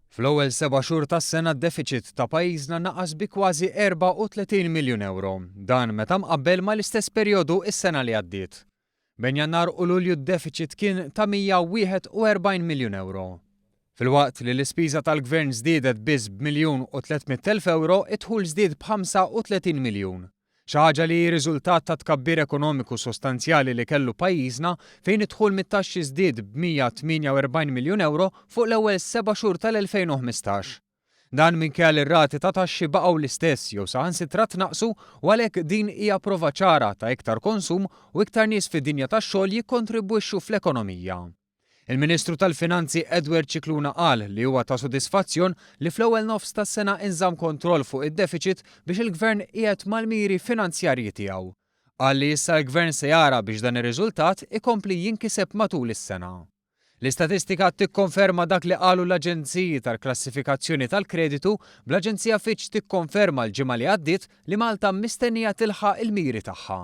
Fl-ewwel seba' xhur tas-sena d-defiċit ta' pajjiżna naqas bi kważi 34 miljun ewro. Dan meta mqabbel mal-istess perjodu s-sena li għaddiet. Bejn Jannar u Lulju d-defiċit kien ta' 141 miljun ewro. Filwaqt li l-ispiża tal-Gvern żdiedet biss b'miljun u 300,000 ewro, id-dħul żdied b'35 miljun. Xi ħaġa li hi riżultat ta' tkabbir ekonomiku sostanzjali li kellu pajjiżna fejn id-dħul mit-taxxi żdied b'148 miljun ewro fuq l-ewwel seba' xhur tal-2015. Dan minkejja li r-rati ta' taxxi baqgħu l-istess jew saħansitra tnaqqsu u għalhekk din hija prova ċara ta' iktar konsum u iktar nies fid-dinja tax-xogħol jikkontribwixxu fl-ekonomija. Il-Ministru tal-Finanzi Edward Scicluna qal li huwa ta' sodisfazzjon li fl-ewwel nofs tas-sena inżamm kontroll fuq id-defiċit biex il-Gvern qiegħed mal-miri finanzjarji tiegħu. Qal li issa l-Gvern se jara biex dan ir-riżultat ikompli jinkiseb matul is-sena. L-istatistika tikkonferma dak li qalu l-aġenziji tal-klassifikazzjoni tal-kreditu, bl-aġenzija Fitch tikkonferma l-ġimgħa li għaddiet li Malta mistennija tilħaq il-miri tagħha.